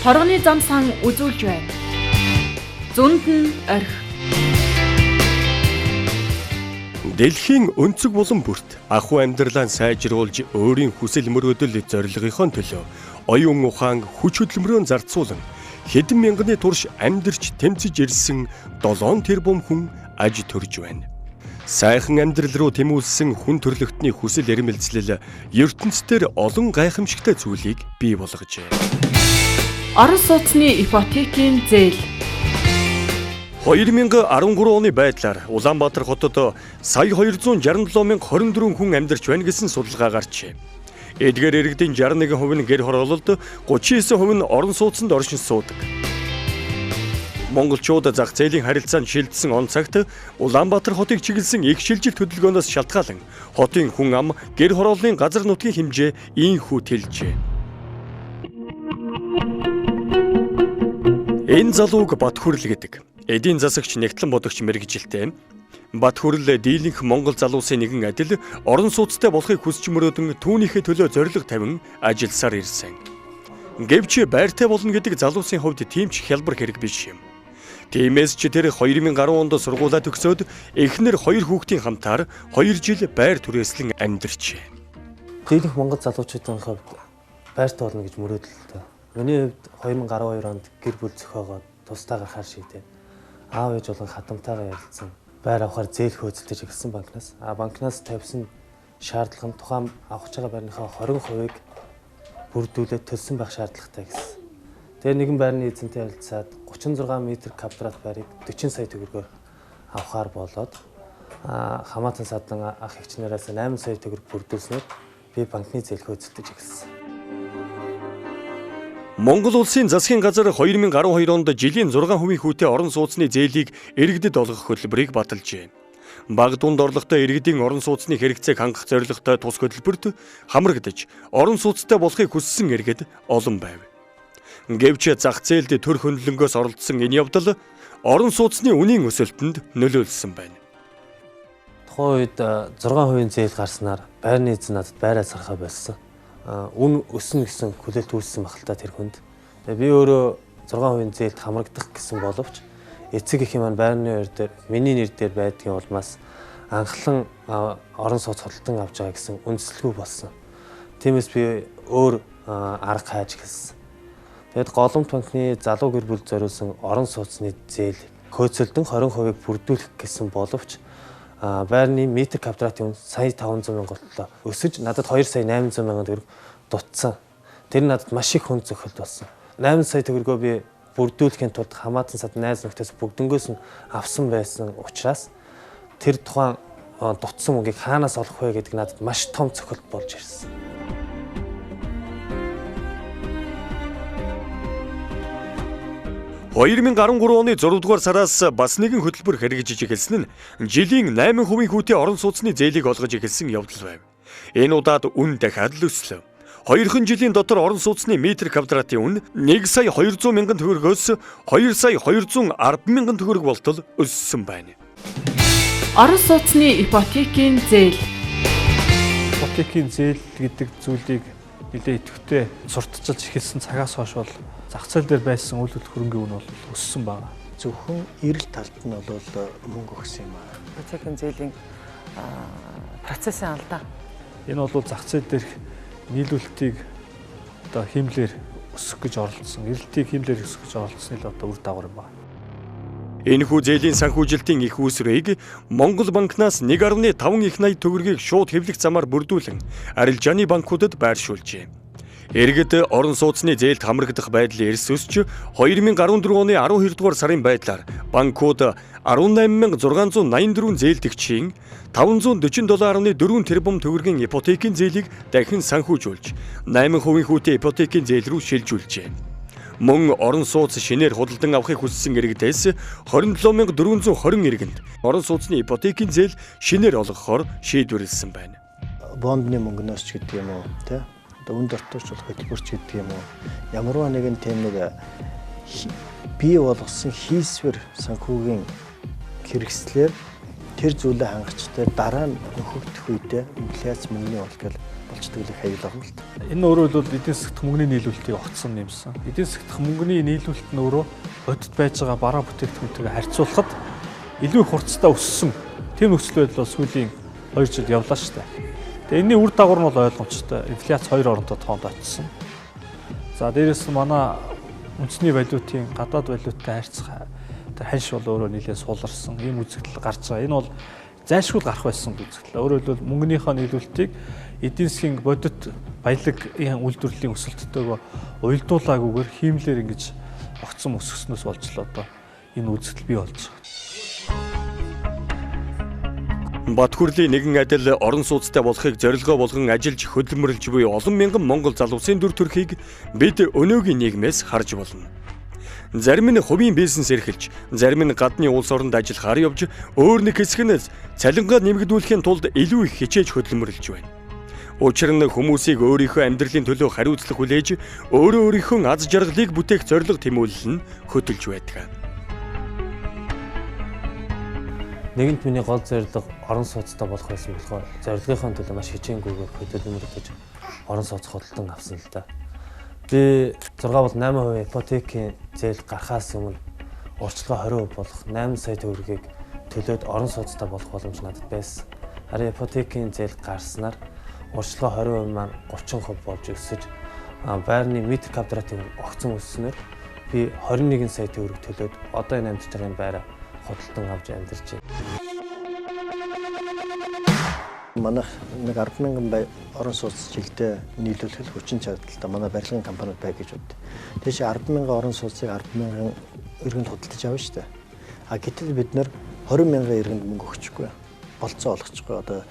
Хоргоны зам сан үзүүлж байна. Зүнд нь орхи. Дэлхийн өнцөг булан бүрт ахуй амьдралаа сайжруулж өөрийн хүсэл мөрөөдөл зорилгынхон төлөө оюун ухаан хүч хөдөлмөрөөр зарцуулан хэдэн мянганы турш амьдарч тэмцэж ирсэн 7 тэрбум хүн аж төрж байна. Сайхан амьдрал руу тэмүүлсэн хүн төрлөختний хүсэл эрмэлзэл ертөнцийн олон гайхамшигтай зүйлийг бий болгожээ. Орон сууцны ипотекийн зээл. 2013 оны байдлаар Улаанбаатар хотод сая 267,024 хүн амьдарч байна гэсэн судалгаа гарчээ. Эдгээр иргэдийн 61% нь гэр хороололд, 39% нь орон сууцнд оршин суудаг. Монголчууд зах зээлийн харилцаанд шилжсэн он цагт Улаанбаатар хотыг чиглэсэн их шилжилт хөдөлгөөнөөс шалтгаалan хотын хүн ам гэр хорооллын газар нутгийн хэмжээ ийнхүү тэлжээ. Энэ залууг Батхүрэл гэдэг. Эдийн засагч нэгтлэн бодогч мэргэжилтэй. Батхүрэл дийлэнх Монгол залуусын нэгэн адил орон сууцтай болохыг хүсч мөрөөдөн түүнийхээ төлөө зорилго тавин ажилласаар ирсэн. Гэвч байртай болно гэдэг залуусын хувьд тийм ч хялбар хэрэг биш юм. Тиймээс ч тэр 2010 онд сургуулаа төгсөөд эхнэр хоёр хүүхдийн хамтаар 2 жил байр түрээслэн амьдарчээ. Дийлэнх Монгол залуучуудын хувьд байртай болно гэж мөрөөдөлтэй. Миний хувьд 2012 онд гэр бүл зохиогоод тусдаа гарахаар шийдээд аав ээж болон хадамтайгаа ярилцсан. Байр авахар зээл хөөцөлдөж эхэлсэн банкнаас. Банкнаас тавьсан шаардлага нь тухайн авах гэж байгаа байрныхаа 20%-ыг бүрдүүлээд төлсөн байх шаардлагатай гэсэн. Тэгээ нэгэн байрны эзэнтэй ярилцаад 36 метр квадрат байрыг 40 сая төгрөгөөр авахар болоод хамаатан садан ах эгч нараас 8 сая төгрөг бүрдүүлснээр би банкны зээл хөөцөлдөж эхэлсэн. Монгол улсын засгийн газар 2012 онд жилийн 6% хүүтэй орон сууцны зээлийг иргэдэд олгох хөтөлбөрийг баталжээ. Бага дунд орлоготой иргэдийн орон сууцны хэрэгцээг хангах зорилготой тус хөтөлбөрт хамрагдаж орон сууцтай болохыг хүссэн иргэд олон байв. Гэвч зах зээлд төр хөндлөнгөөс оролцсон энэ явдал орон сууцны үнийн өсөлтөнд нөлөөлсөн байна. Тухайн үед 6% зээл гарснаар байрны эзэн надад байраа зархаа болсон. Үн өснө гэсэн хүлээлт үүссэн байх л та тэр хүнд. Тэгээ би өөрөө 6% зээлд хамрагдах гэсэн боловч эцэг эхийн маань байрны нэр дээр миний нэр дээр байдгийн улмаас анхлан орон сууц худалдан авч байгаа гэсэн үндэслэлгүй болсон. Тиймээс би өөр арга хайж эхэлсэн. Тэгэд Голомт банкны залуу гэр бүлд зориулсан орон сууцны зээл хөөцөлдөн 20%-ыг бүрдүүлэх гэсэн боловч байрны метр квадратын үн сая 500 мянга болтлоо өсөж надад 2 сая 800 мянган төгрөг дутсан. Тэр надад маш их хүн зохиолт болсон. 8 сая төгрөгөө би бүрдүүлэхийн тулд хамаатан сад найз нөхдөс бүгднгөөс нь авсан байсан учраас тэр тухайн дутсан мөнгийг хаанаас олох вэ гэдэг надад маш том цохилт болж ирсэн. Нь 2013 оны 6 дугаар сараас бас нэгэн хөтөлбөр хэрэгжиж эхэлсэн нь жилийн 8% хүүтэй орон сууцны зээлийг олгож эхэлсэн явдал байв. Энэ удаад үн дахиад л өслөө. 2 жилийн дотор орон сууцны метр квадратын үн 1 сая 200 мянган төгрөгөөс 2 сая 210 мянган төгрөг болтол өссөн байна. Орон сууцны ипотекийн зээл. Ипотекийн зээл гэдэг зүйлийг нэлээд идэвхтэй сурталчилж эхэлсэн цагаас хойш бол зах зээл дээр байсан үйл хөдлөх хөрөнгийн үн бол өссөн байна. Зөвхөн эрэл талд нь бол мөнгө өгсөн юм аа. Ипотекийн зээлийн процессын алдаа. Энэ бол зах зээл дээрх нийлүүлэлтийг одоо хиймлээр өсөх гэж оролдсон, эрэлтийг хиймлээр өсөх гэж оролдсны л одоо үр дагавар юм байна. Энэхүү зээлийн санхүүжилтийн их үүсвэрийг Монгол банкнаас 1.5 их 80 төгрөгийг шууд хэвлэх замаар бүрдүүлэн арилжааны банкудад байршуулжээ. Иргэд орон сууцны зээлд хамрагдах байдал эрс өсч 2014 оны 12 дугаар сарын байдлаар банкуд 18684 зээлдэгчийн 547.4 тэрбум төгрөгийн ипотекийн зээлийг дахин санхүүжүүлж 8% хүүтэй ипотекийн зээл рүү шилжүүлжээ. Мөн орон сууц шинээр худалдан авахыг хүссэн иргэдээс 27420 иргэнд орон сууцны ипотекийн зээл шинээр олгохоор шийдвэрлэсэн байна. Бондны мөнгнөөс ч гэдэг юм уу, тэ? Үнд дортооч болох хөтөлбөрч гэдэг юм уу. Ямарваа нэгэн тийм нэг бий болгосон хийсвэр санхүүгийн хэрэгслээр тэр зүйлээ хангачтай дараа нь нөхөгдөх үедээ инфляц мөнгөний болтгол болчдөг л их аюул орно л та. Энэ өөрөөр хэлбэл эдийн засгт мөнгөний нийлүүлэлтийг огцсон нэмсэн. Эдийн засгт мөнгөний нийлүүлэлт нь өөрөө бодит байж байгаа бараа бүтээгдэхүүнтэйгээ харьцуулахад илүү их хурцтай өссөн. Тийм нөхцөл байдал бол сүүлийн 2 жил явлаа шүү дээ. Тэгээ энэний үр дагавар нь бол ойлгомжтой. Инфляц 2 оронтой тоонд очсон. За дээрэс нь манай үндэсний валютын гадаад валюттай харьцах тэр ханш бол өөрөө нэлээд суларсан ийм үзэгдэл гарч байгаа. Энэ бол зайлшгүй гарах байсан үзэгдэл. Өөрөөр хэлбэл мөнгөнийхөө нийлүүлэлтийг эдийн засгийн бодит баялагын үйлдвэрлэлийн өсөлттэйгөө уялдуулаагүйгээр хиймлээр ингэж огцом өсгснөөс болж л одоо энэ үзэгдэл бий болж байгаа. Батхүрлийн нэгэн адил орон сууцтай болохыг зорилгоо болгон ажиллаж хөдөлмөрлж буй олон мянган монгол залуусын дүр төрхийг бид өнөөгийн нийгмээс харж болно. Зарим нь хувийн бизнес эрхэлж, зарим нь гадны улс оронд ажиллахаар явж, өөр нэг хэсэг нь цалингаа нэмэгдүүлэхийн тулд илүү их хичээж хөдөлмөрлж байна. Учир нь хүмүүсийг өөрийнхөө амьдралын төлөө хариуцлага хүлээж, өөрөө өөрийнхөө аз жаргалыг бүтээх зорилго тэмүүлэл нь хөдөлж байдаг. Нэгэнт миний гол зорилго орон сууцтай болох байсан болохоор зорилгынхаа төлөө маш хичээнгүйгээр хөдөлмөрлөж орон сууц худалдан авсан л да. Би 6 бол 8% ипотекийн зээл гарахаас өмнө урьдчилгаа 20% болох 8 сая төгрөгийг төлөөд орон сууцтай болох боломж надад байсан. Харин ипотекийн зээл гарснаар урьдчилгаа 20% маань 30% болж өсөж, байрны метр квадратын огцон өсснөөр би 21 сая төгрөг төлөөд одоо энэ амьдарч байгаа байраа худалдан авч амьдарч байна. Манайх нэг 10,000 орон сууц жилдээ нийлүүлэх хүчин чадалтай манай барилгын компаниуд бай гэж боддог. Тийш 10,000 орон сууцыг 10,000 иргэнд худалдаж авна шүү дээ. А гэтэл бид нэр 20,000 иргэнд мөнгө өгчихгүй. Болцоо олгочихгүй. Одоо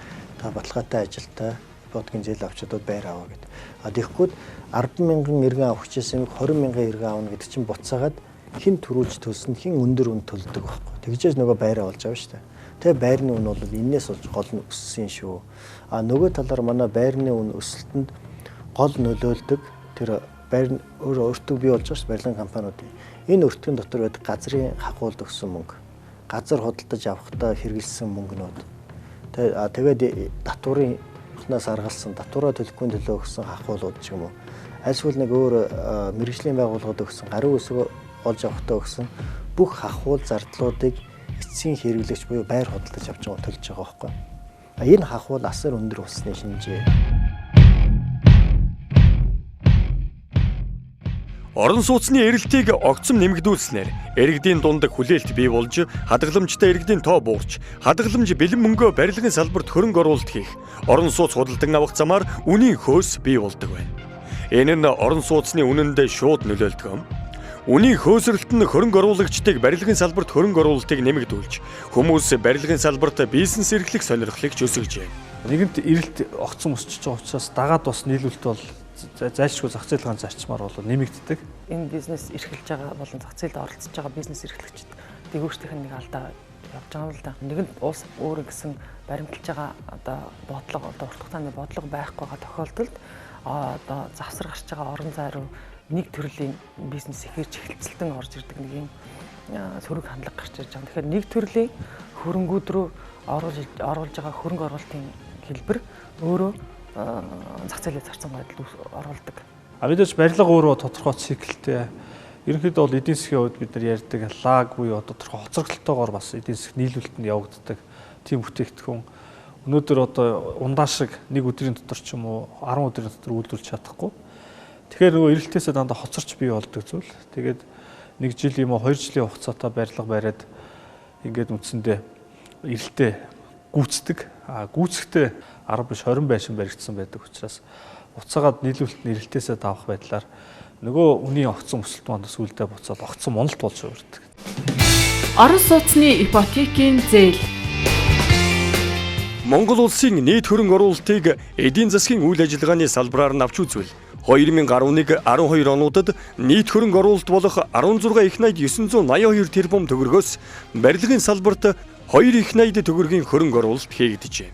та баталгаатай ажилтай ипотекийн зээл авчдууд байр аваа гэд. А тэгэхгүй 10,000 иргэн авах гэжсэн юм 20,000 иргэн авна гэдэг чинь буцаагаад хэн төрүүлж төлсөн хэн өндөр үн төлдөг байхгүй. Тэгжээс нөгөө байраа олж авна шүү дээ. Тэгээ байрны үн бол энээс болж гол нь өссөн шүү. А нөгөө талаар манай байрны үн өсөлтөнд гол нөлөөлдөг тэр байр өөрөө өртөг бий болж байгаа шүү барилгын компаниудын. Энэ өртгөн дотор байдаг газрын хахуулд өгсөн мөнгө, газар худалдаж авахдаа хэрэглэсэн мөнгнүүд. Тэгээд татварын хнаас аргалсан, татвараа төлөхгүй төлөө өгсөн хахуулууд ч юм уу. Альсвал нэг өөр мэргэжлийн байгууллагад өгсөн, гаруй өсөг олж авахдаа өгсөн бүх хахуул зардлуудыг эцсийн хэрэглэгч буюу байр худалдаж авч байгаа төлж байгаа байхгүй. А энэ хахуул асар өндөр болсны шинжээ. Орон сууцны эрэлтийг огцом нэмэгдүүлснээр иргэдийн дунд хүлээлт бий болж, хадгаламжтай иргэдийн тоо буурч, хадгаламж бэлэн мөнгөө барилгын салбарт хөрөнгө оруулалт хийх, орон сууц худалдан авах замаар үнийн хөөс бий болдог байна. Энэ нь орон сууцны үнэнд шууд нөлөөлдөг. Үнийн хөөсрөлт нь хөрөнгө оруулагчдыг барилгын салбарт хөрөнгө оруулалтыг нэмэгдүүлж, хүмүүс барилгын салбарт бизнес эрхлэх сонирхлыг ч өсгөжээ. Нэгэнт эрэлт огцом өсөж байгаа учраас дагаад бас нийлүүлэлт бол зайлшгүй зах зээлийн зарчмаар бол нэмэгддэг. Энэ бизнес эрхэлж байгаа болон зах зээлд оролцож байгаа бизнес эрхлэгчид өөрсдийнх нь нэг алдаа явж байгаа юм л да. Нэгэнт улс өөрөө гэсэн баримталж байгаа одоо бодлого, одоо урт хугацааны бодлого байхгүй байгаа тохиолдолд одоо завсар гарч байгаа орон зай руу нэг төрлийн бизнес ихэрч эхэлцэлтэн орж ирдэг нэг юм сөрөг хандлага гарч ирж байгаа. Тэгэхээр нэг төрлийн хөрөнгүүд рүү оруулж байгаа хөрөнгө оруулалтын хэлбэр өөрөө зах зээлээ зарцсан байдалд оруулдаг. А мэдээж барилга өөрөө тодорхой циклтэй. Ерөнхийдөө бол эдийн засгийн хувьд бид нар ярьдаг лаг буюу одоо тодорхой хоцрогдолтойгоор бас эдийн засаг нийлүүлэлт нь явагддаг. Тийм бүтээгдэхүүн өнөөдөр одоо ундаа шиг нэг өдрийн дотор ч юм уу 10 өдрийн дотор үйлдвэрлэж чадахгүй. Тэгэхээр нөгөө эрэлтээсээ дандаа хоцорч бий болдог зүйл. Тэгээд нэг жил юм уу 2 жилийн хугацаатай барилга бариад ингээд үндсэндээ эрэлтээ гүйцэтгэг. А гүйцэхдээ 10 биш 20 байшин баригдсан байдаг учраас буцаагаад нийлүүлэлт нь эрэлтээсээ давах байдлаар нөгөө үнийн огцон өсөлт манд сүүлдээ буцаад огцон муналт болж хувирдаг. Орон сууцны ипотекийн зээл. Монгол улсын нийт хөрөнгө оруулалтыг эдийн засгийн үйл ажиллагааны салбараар нь авч үзвэл 2011-12 онуудад нийт хөрөнгө оруулалт болох 16 их 80 982 тэрбум төгрөгөөс барилгын салбарт 2 их 80 төгрөгийн хөрөнгө оруулалт хийгджээ.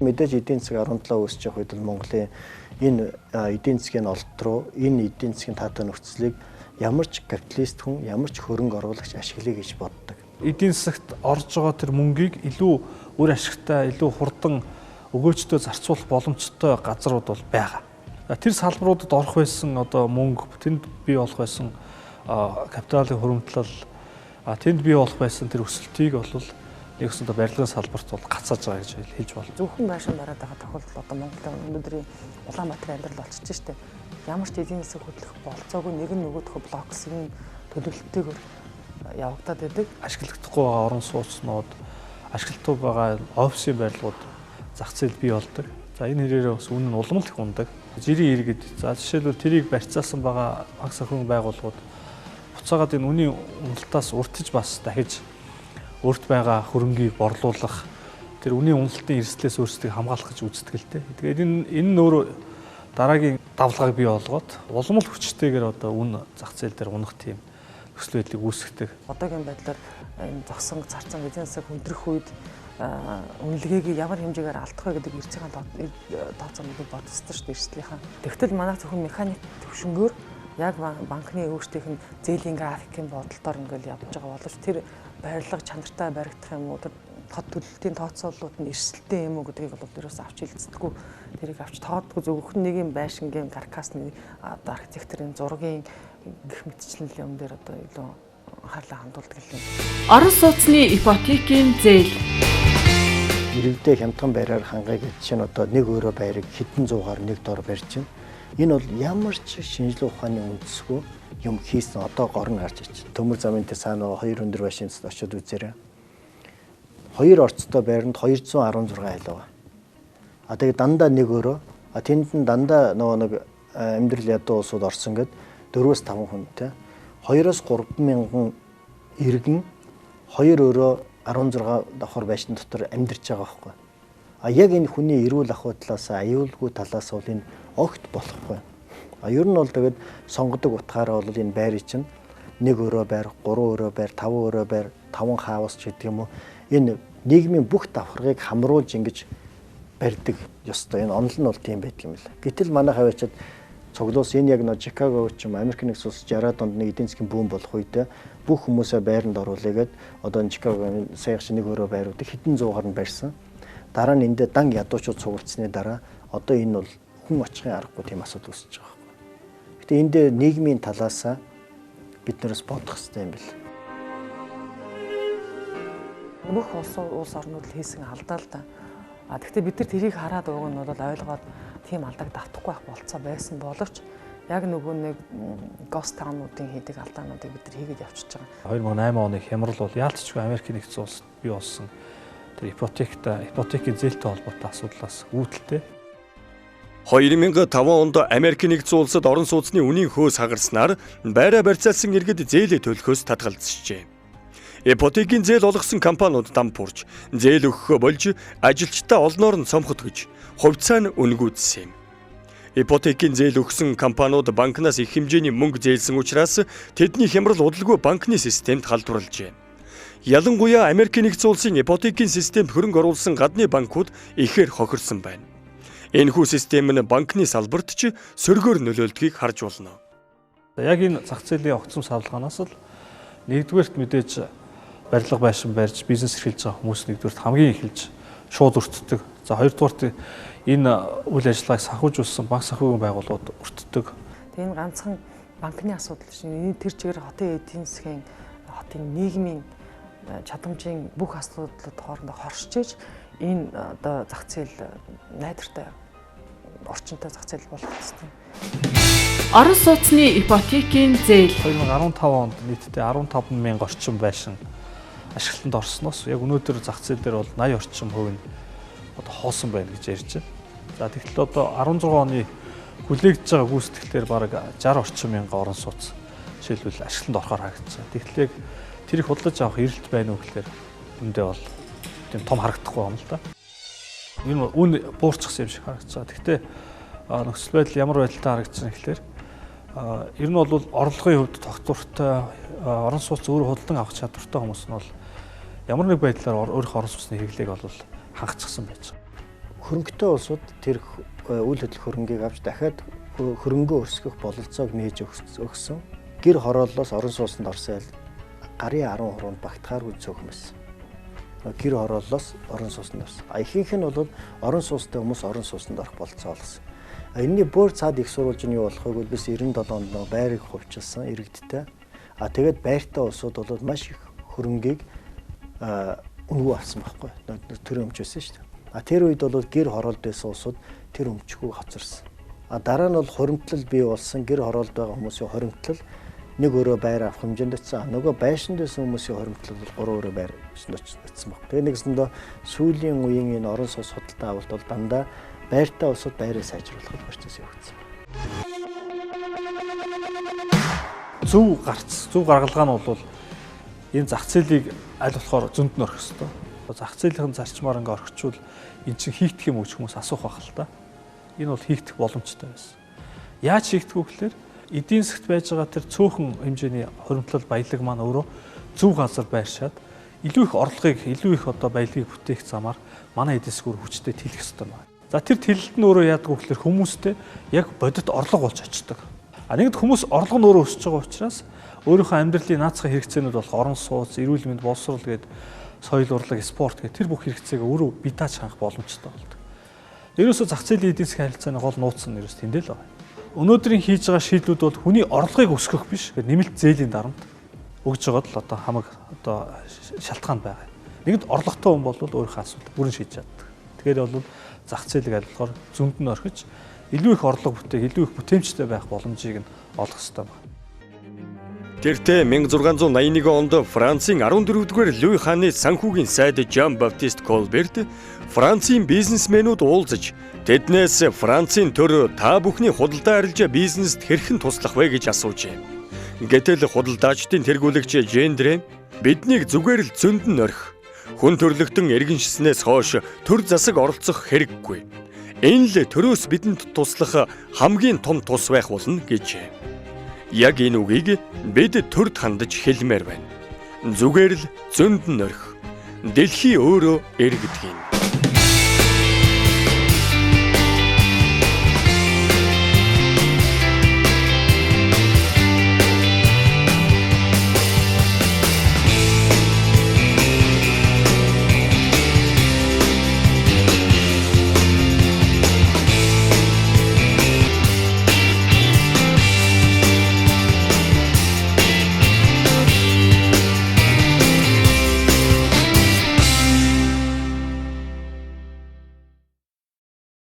Мэдээж эдийн засаг 17 өсөж явах үед бол Монголын энэ эдийн засгийн олдолт руу, энэ эдийн засгийн таатай нөхцөлийг ямар ч капиталист хүн, ямар ч хөрөнгө оруулагч ашиглая гэж боддог. Эдийн засагт орж байгаа тэр мөнгийг илүү үр ашигтай, илүү хурдан өгөөжтэй зарцуулах боломжтой газрууд бол байгаа. Тэр салбаруудад орох байсан одоо мөнгө, тэнд бий болох байсан капиталын хуримтлал, тэнд бий болох байсан тэр өсөлтийг бол нэгсэндээ барилгын салбарт бол гацааж байгаа гэж хэлж болно. Зөвхөн байшин бариад байгаа тохиолдолд одоо Монголын өнөөдрийн Улаанбаатарын амьдрал болчихж штэ. Ямар ч эдийн засаг хөдлөх болцоогүй нэг нь нөгөөхөө блоксон төлөвлөлтөөр явагдаад байдаг. Ашиглагдахгүй байгаа орон сууцнууд, ашиглалтгүй байгаа офисын барилгууд зах зээл бий болдог. За энэ хэрээрээ бас үнэ нь улам л их ундаг. Жирийн иргэд, за жишээлбэл тэрийг барьцаасан байгаа банк санхүүгийн байгууллагууд буцаагаад энэ үнийн уналтаас уртж бас дахиж урт байгаа хөрөнгийг борлуулах тэр үнийн уналтын эрсдлээс өөрсдийг хамгаалах гэж үздэг л дээ. Тэгээд энэ нь өөрөө дараагийн давлгааг бий болгоод улам л хүчтэйгээр одоо үн зах зээл дээр унах тийм нөхцөл байдлыг үүсгэдэг. Одоогийн байдлаар энэ зогсон царцсан эдийн засаг хүндрэх үед үнэлгээг ямар хэмжээгээр алдах вэ гэдэг эрсдлийн тооцоолыг бодсон шүү дээ эрсдлийнхаа. Тэгтэл манай зөвхөн механик төвшөнгөөр яг банкны өөрсдийнх нь зээлийн графикийн бодолтоор ингээл явж байгаа боловч тэр барилга чанартай баригдах юм уу, тэр тод төлөлтийн тооцооллууд нь эрсдэлтэй юм уу гэдгийг бол ерөөсөө авч хилцдэггүй. Тэрийг авч тоодгүй зөвхөн нэг юм байшингийн каркасны одоо архитекторын зургийн гэх мэтчлэн юм дээр одоо илүү анхаарлаа хандуулдаг юм. Орон сууцны ипотекийн зээл. Иргэдээ хямдхан байраар хангая гэж чинь одоо нэг өөрөө байрыг хэдэн зуугаар нэг дор барьж чинь. Энэ бол ямар ч шинжилгээ ухааны үндэсгүй юм хийсэн одоо гор нь гарч ирж. Төмөр замын тэр цаана хоёр өндөр байшин очиод үзээрэй. Хоёр орцтой байранд 216 айл байгаа. А тэгээ дандаа нэг өрөө. А тэнд нь дандаа нөгөө нэг амьдрал ядуу улсууд орсон гэд 4-5 хүнтэй. 2-3 мянган иргэн хоёр өрөө 16 давхар байшин дотор амьдарч байгаа байхгүй. А яг энэ хүний эрүүл ахуй талаас, аюулгүй талаас бол энэ огт болохгүй. А ер нь бол тэгээд сонгодог утгаараа бол энэ байрыг чинь нэг өрөө байр, 3 өрөө байр, 5 өрөө байр, 5 хаус ч гэдэг юм уу. Энэ нийгмийн бүх давхаргыг хамруулж ингэж барьдаг ёстой. Энэ онол нь бол тийм байдаг юм л. Гэтэл манай хавьчаад цуглуус энэ яг нөө Чикаго ч юм Америк нэгдсэн улс 60-аад онд нэг эдийн засгийн бүүн болох үедээ бүх хүмүүсээ байранд оруулаад одоо энэ Чикагогийн саяхан шиг нэг өрөө байруудыг хэдэн зуугаар нь барьсан. Дараа нь эндээ дан ядуучууд цуглдсны дараа одоо энэ бол хүн очихын аргагүй тийм асуудал үүсэж байгаа байхгүй. Гэтэ эндээ нийгмийн талаасаа бид нараас бодох хэрэгтэй юм бэл. Бүх улс орнууд л хийсэн алдаа л да. А тэгвэл бид нар тэрийг хараад уг нь бол ойлгоод тийм алдааг давтахгүй байх болцоо байсан боловч яг нөгөө нэг ghost town-уудын хийдэг алдаануудыг бид нар хийгээд явчихж байгаа. 2008 оны хямрал бол яалтчгүй Америкийн нэгдсэн улсад бий болсон тэр ипотекийн зээлтэй холбоотой асуудлаас үүдэлтэй. 2005 онд Америкийн нэгдсэн улсад орон сууцны үнийн хөөс хагарснаар байраа барьцаалсан иргэд зээлээ төлөхөөс татгалзжээ. Ипотекийн зээл олгосон компаниуд дам пурж, зээл өгөхөө болж ажилчдаа олноор нь цомхотгож, хувьцаа нь үнгүйдсэн юм. Ипотекийн зээл өгсөн компаниуд банкнаас их хэмжээний мөнгө зээлсэн учраас тэдний хямрал удалгүй банкны системд халдварлажээ. Ялангуяа Америкийн нэгдсэн улсын ипотекийн системд хөрөнгө оруулсан гадны банкуд ихээр хохирсон байна. Энэхүү систем нь банкны салбарт ч сөргөөр нөлөөлдгийг харж болно. Яг энэ зах зээлийн огцом савлгаанаас л нэгдүгээрт мэдээж барилга байшин барьж бизнес эрхэлж байгаа хүмүүс нэгдүгээрт хамгийн эхэлж шууд өртдөг. За хоёрдугаарт энэ үйл ажиллагааг санхүүжүүлсэн банк санхүүгийн байгууллагууд өртдөг. Тэгээ энэ ганцхан банкны асуудал биш. Энэ тэр чигээр хотын эдийн засгийн, хотын нийгмийн чадамжийн бүх асуудлууд хоорондоо хоршиж иж энэ одоо зах зээл найдвартай орчинтой зах зээл болох ёстой. Орон сууцны ипотекийн зээл 2015 онд нийтдээ 15 мянга орчим байшин ашиглалтанд орсноос яг өнөөдөр зах зээл дээр бол 80 орчим хувь нь одоо хоосон байна гэж ярьж байна. За тэгтэл одоо 16 оны хүлээгдэж байгаа гүйцэтгэлээр бараг 60 орчим мянга орон сууц жишээлбэл ашиглалтанд орохоор харагдсан. Тэгтэл яг тэрийг худалдаж авах эрэлт байна уу гэхээр үндэ бол тийм том харагдахгүй юм л да. Энэ үн буурчихсан юм шиг харагдаж байгаа. Тэгтээ нөхцөл байдал ямар байдалтай харагдсан гэхээр ер нь бол орлогын хувьд тогтвортой орон сууц өөрөө худалдан авах чадвартай хүмүүс нь бол ямар нэг байдлаар өөрийнхөө орон сууцны хэрэглээг бол хангацсан байж байгаа. Хөрөнгөтэй улсууд тэр үйл хөдлөх хөрөнгийг авч дахиад хөрөнгөө өсгөх бололцоог нээж өгсөн. Гэр хорооллоос орон сууцнд орсон айл гарын 10%-нд багтахааргүй цөөхөн байсан. Гэр хорооллоос орон сууцнд орсон. А ихэнх нь бол орон сууцтай хүмүүс орон сууцнд орох болцоо олгосон. А энэний бүр цаад их сурвалж нь юу болох вэ гэвэл біз 97 онд нөгөө байрыг хувьчилсан иргэдтэй. А тэгээд байртай улсууд бол маш их хөрөнгийг үнэгүй авсан байхгүй. Төрийн өмч байсан шүү дээ. А тэр үед бол гэр хороолд байсан улсууд тэр өмчгөө хоцорсон. А дараа нь бол хуримтлал бий болсон, гэр хороолд байгаа хүмүүсийн хуримтлал нэг өрөө байр авах хэмжээнд очсон. Нөгөө байшинд байсан хүмүүсийн хуримтлал бол 3 өрөө байр очсон баг. Тэгээ нэгсэндээ сүүлийн үеийн энэ орон сууц худалдаа авалт бол дандаа байртай улсууд байраа сайжруулах процесс явагдсан. Зөв гарц, зөв гаргалгаа нь бол энэ зах зээлийг аль болохоор зөнд нь орхих ёстой. Зах зээлийн зарчмаар ингээ орхичвол эн чинь хийгдэх юм уу гэж хүмүүс асуух байх л та. Энэ бол хийгдэх боломжтой байсан. Яаж хийгдэх вэ гэхээр эдийн засгт байж байгаа тэр цөөхөн хэмжээний хуримтлал баялаг маань өөрөө зөв газар байршаад илүү их орлогыг, илүү их одоо баялагийг бүтээх замаар манай эдийн засаг хүчтэй тэлэх ёстой байна. За тэр тэлэлт нь өөрөө яадаг вэ гэхээр хүмүүстэй яг бодит орлого болж очдог. А нэгд хүмүүс орлого нь өөрөө өсөж байгаа учраас өөрийнхөө амьдралын наацхан хэрэгцээнүүд болох орон сууц, эрүүл мэнд, боловсрол гээд соёл урлаг, спорт гэх тэр бүх хэрэгцээг өөрөө бие дааж хангах боломжтой болдог. Ерөөсөө зах зээлийн эдийн засгийн харилцааны гол нууц нь ерөөс тэндээ л байна. Өнөөдрийн хийж байгаа шийдлүүд бол хүний орлогыг өсгөх биш, нэмэлт зээлийн дарамт өгж байгаад л одоо хамаг одоо шалтгаан байгаа. Нэгд орлоготой хүн бол өөрийнхөө асуудал бүрэн шийдэж чаддаг. Тэгэхээр бол зах зээлийг аль болохоор зөнд нь орхиж илүү их орлого бүтээх, илүү их бүтээмжтэй байх боломжийг нь олох ёстой байна. Тэртээ 1681 онд Францын 14-р Луи хааны санхүүгийн сайд Жан Баптист Колберт Францын бизнесмэнүүд уулзаж тэднээс Францын төр та бүхний худалдаа арилжаа бизнест хэрхэн туслах вэ гэж асуужээ. Гэтэл худалдаачдын тэргүүлэгч Жендре биднийг зүгээр л зөнд нь орхи. Хүн төрлөختөн иргэншснээс хойш төр засаг оролцох хэрэггүй. Энэ л төрөөс бидэнд туслах хамгийн том тус байх болно гэжээ. Яг энэ үгийг бид төрд хандаж хэлмээр байна. Зүгээр л зөнд нь орхи. Дэлхий өөрөө эргэдэг юм.